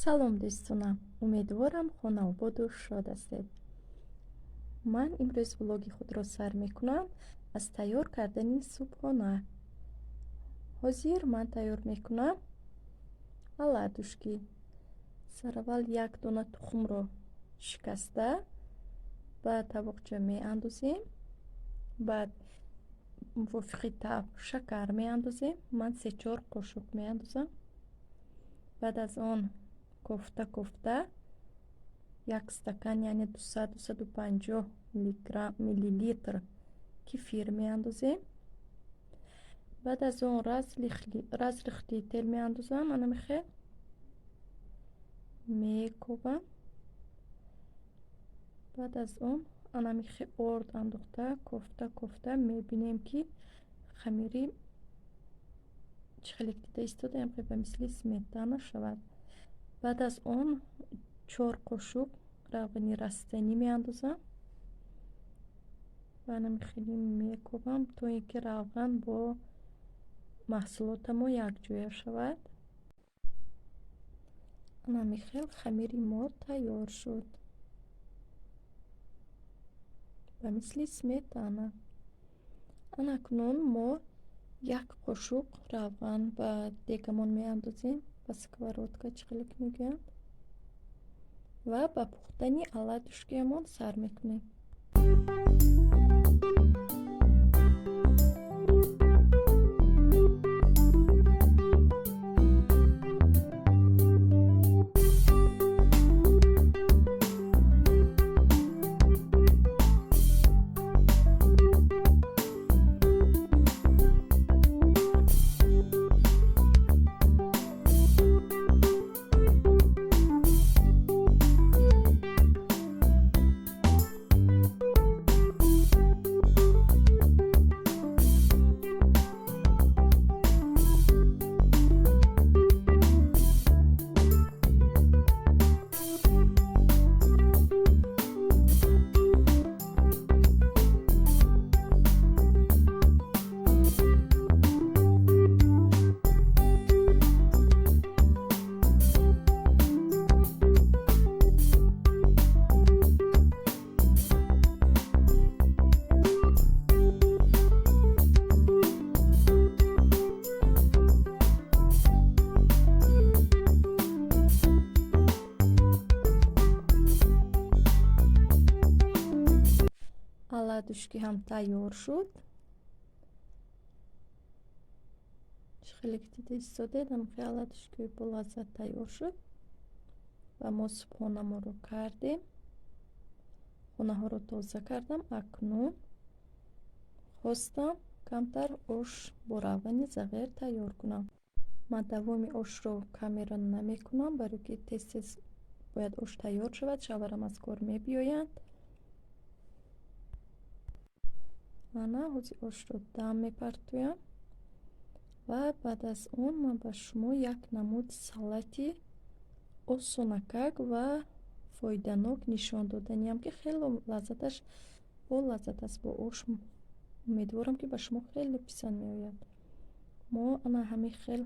Салом, дӯстонам! Умедворам, хонаободу шод ҳастед. Ман имрӯз влоги худро сар мекунам аз тайёр кардани субҳона. Ҳозир ман тайёр мекунам оладушки. Сараввал як дона тухмро шикаста ба тавоқча меандозем, баъд мувофиқи табъ шакар меандозем. Ман 3-4 қошуқ меандозам. Баъд аз он кофта кофта як стакан, яъне 200-250 миллилитр кефир меандозем. Баъд аз он разрыхлитель меандозам, анамихел мекобам. Баъд аз он анамихе орд андохта кофта кофта мебинем, ки хамири чӣ хеле дида истодаем, ба мисли сметана шавад. Баъд аз он 4 қошуқ равғани растанӣ меандозам ва анамихеле мекобам, то ин ки равған бо маҳсулотамо якҷоя шавад. Анамихел хамири мо тайёр шуд ба мисли сметана. Анакнун мо як қошуқ равған ба дегамон меандозем, ба сковородка, чӣ хеле ки мегӯянд, ва ба пухтани оладушкиамон сар мекунем. Оладушки ҳам тайёр шуд. Чӣ хеле ки дида истодед, ҳамхел оладушкиҳои болаззат тайёр шуд ва мо субҳонамонро кардем, хонаҳоро тоза кардам. Акнун хостам камтар ош бо равғани зағир тайёр кунам. Ман давоми ошро камера намекунам, барои ки тез тез бояд ош тайёр шавад, шавҳарам аз кор мебиёянд. Ана ҳозир ошро дам мепартоям ва баъд аз он ман ба шумо як намуд салати осонакак ва фоиданок нишон доданиям, ки хело лаззаташ болаззат аст бо ош. Умедворам, ки ба шумо хеле писанд меояд. Мо ана ҳамин хел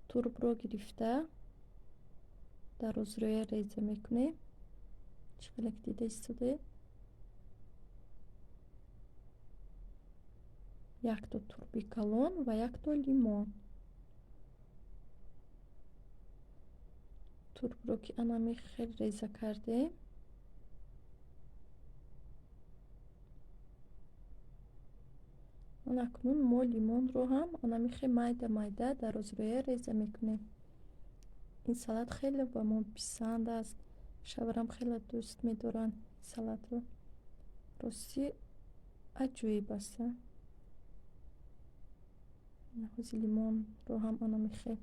турбро гирифта дарозрӯя реза мекунем, чӣ хеле ки дида истодаед. Якто турби калон ва якто лимон. Турбро ки анами хел реза кардем, акнун мо лимонро ҳам анами хел майда майда дарозрӯя реза мекунем. Ин салат хеле ба мо писанд аст, шавҳарам хеле дӯст медоранд салатро. Ростӣ, аҷоиб аст. Ҳозир лимонро ҳам анами хел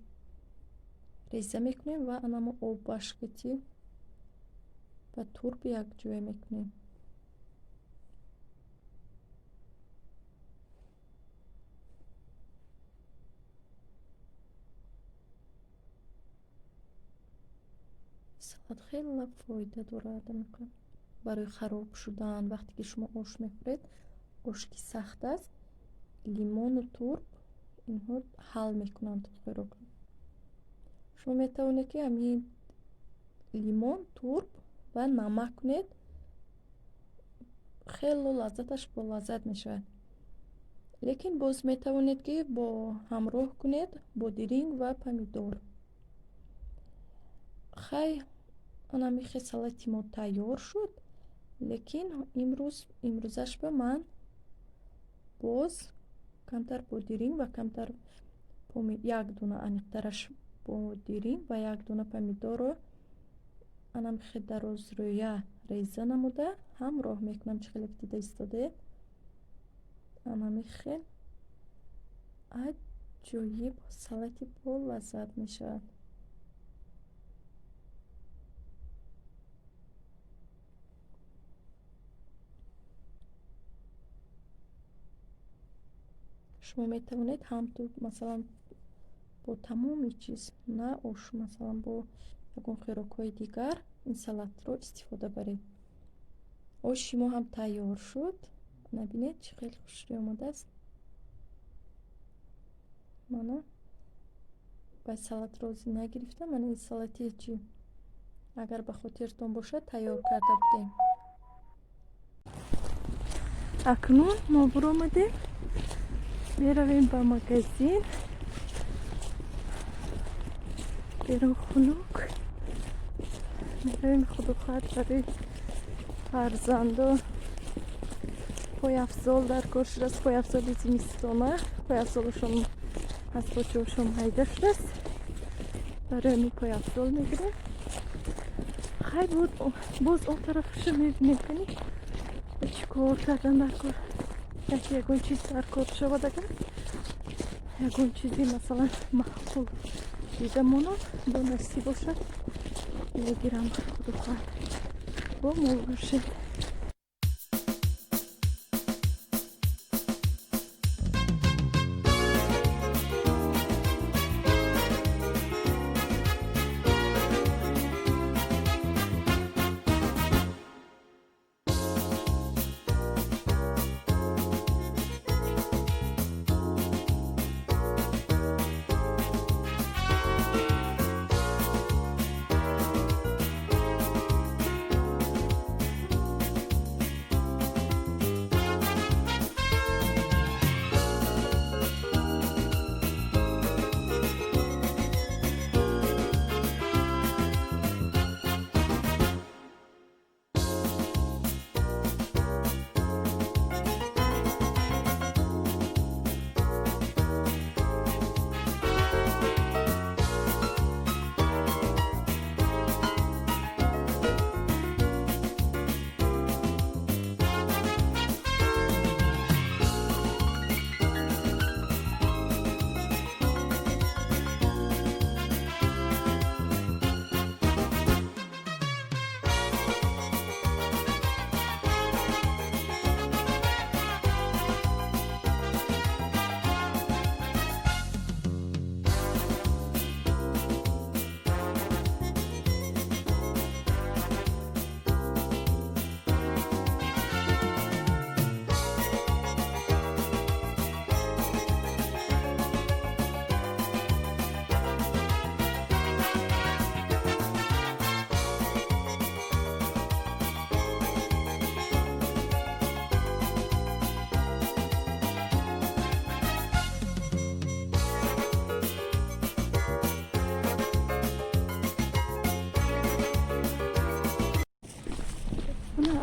реза мекунем ва анамо обашкати ба турб якҷоя мекунем. Салат хеле фоида дорад барои хароб шудан. Вақте ки шумо ош мехӯред, ош ки сахт аст, лимону турб инҳо ҳал мекунанд хӯрокро. Шумо метавонед, ки ҳамин Лимон, турб ва намак кунед, хело лаззаташ болаззат мешавад. Лекин боз метавонед, ки бо ҳамроҳ кунед бодиринг ва помидор. Хай, анамихе салати мо тайёр шуд, лекин имрӯз, имрӯзашба ман боз камтар бодиринг ва камтар як дона, аниқтараш бодиринг ва як дона помидорро анамихе дарозрӯя реза намуда ҳамроҳ мекунам. Чӣ хеле дида истодаед, анамихел аҷоиб салати болаззат мешавад. Шумо метавонед ҳамту, масалан, бо тамоми чиз, на ош, масалан, бо ягон хӯрокҳои дигар ин салатро истифода баред. Оши мо ҳам тайёр шуд. Набинед, чӣ хеле хушрӯй омадааст. Мана, ба салатро нагирифтам. Мана ин салати чи, агар ба хотиртон бошад, тайёр карда будем. Акнун мо буромадем, меравем ба магазин. Берун хунук. Меравем, худохоҳад, барои фарзандо пойафзол дар кор шудааст, пойафзоли зимистона. Пойафзолашон аз почаошон майда шудааст, барои ҳамин пойафзол мегирем. Хай, буд, боз он тарафашо мебинем, кани чӣ кор кардан дар кор. Яке ягон чиз дар кор шавад, агар ягон чизи, масалан, маъқул дида монам, бо насиб бошад, мегирам. Худохоҳад, бо мо бошед.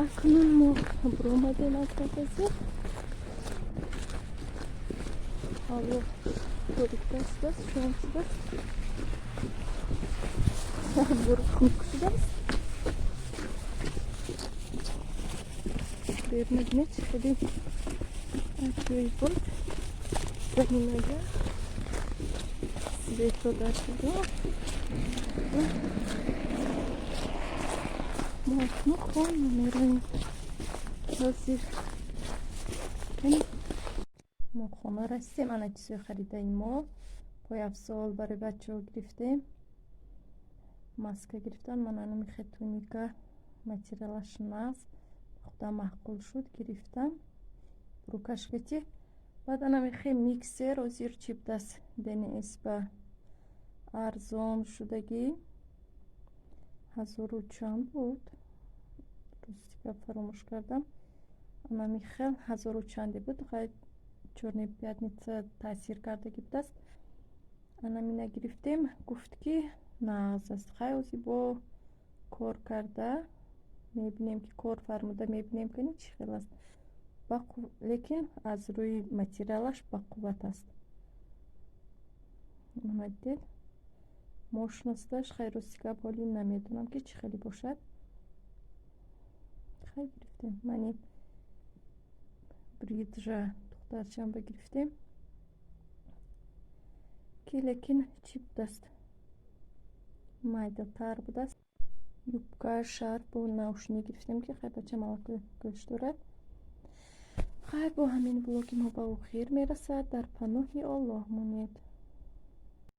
Акнун мо буромадем аз магазин. Ҳаво торикта шудааст, шом шудааст, бур хунук шудааст. Берун бинед, чӣ хеле аҷоиб буд. Заминага свето дар шуда. Мо акнун хона меравем. Ҳозир мо хона расидем. Ана чизҳои харидаи мо: пойафзол барои бачаҳо гирифтем, маска гирифтам. Ман анамихе туника, материалаш нағз, худам маъқул шуд, гирифтам рукашкати. Баъд анамихе миксер, ҳозир чиптас ДНС ба арзон шудагӣ. Ҳазору чанд буд, рости гап, фаромӯш кардам. Анами хел ҳазору чанде буд. Хай, Чёрный пятница таъсир кардагӣ будааст. Анамина гирифтем. Гуфт, ки нағз аст. Хай, ози бо кор карда мебинем, ки кор фармуда мебинем, ки чӣ хел аст. Лекин аз рӯи материалаш бақувват аст. Мана, дидед, мощносташ. Хай, рости гап, ҳоли намедонам, ки чӣ хеле бошад. Хай, гирифтем. Мани бриджа духтарчамба гирифтем, ки лекин чӣ будааст, майдатар будааст. Юбка, шарф бо наушник гирифтем, ки хай, бачам аллакай гӯш дорад. Хай, бо ҳамин влоги мо ба охир мерасад. Дар паноҳи Оллоҳ монед.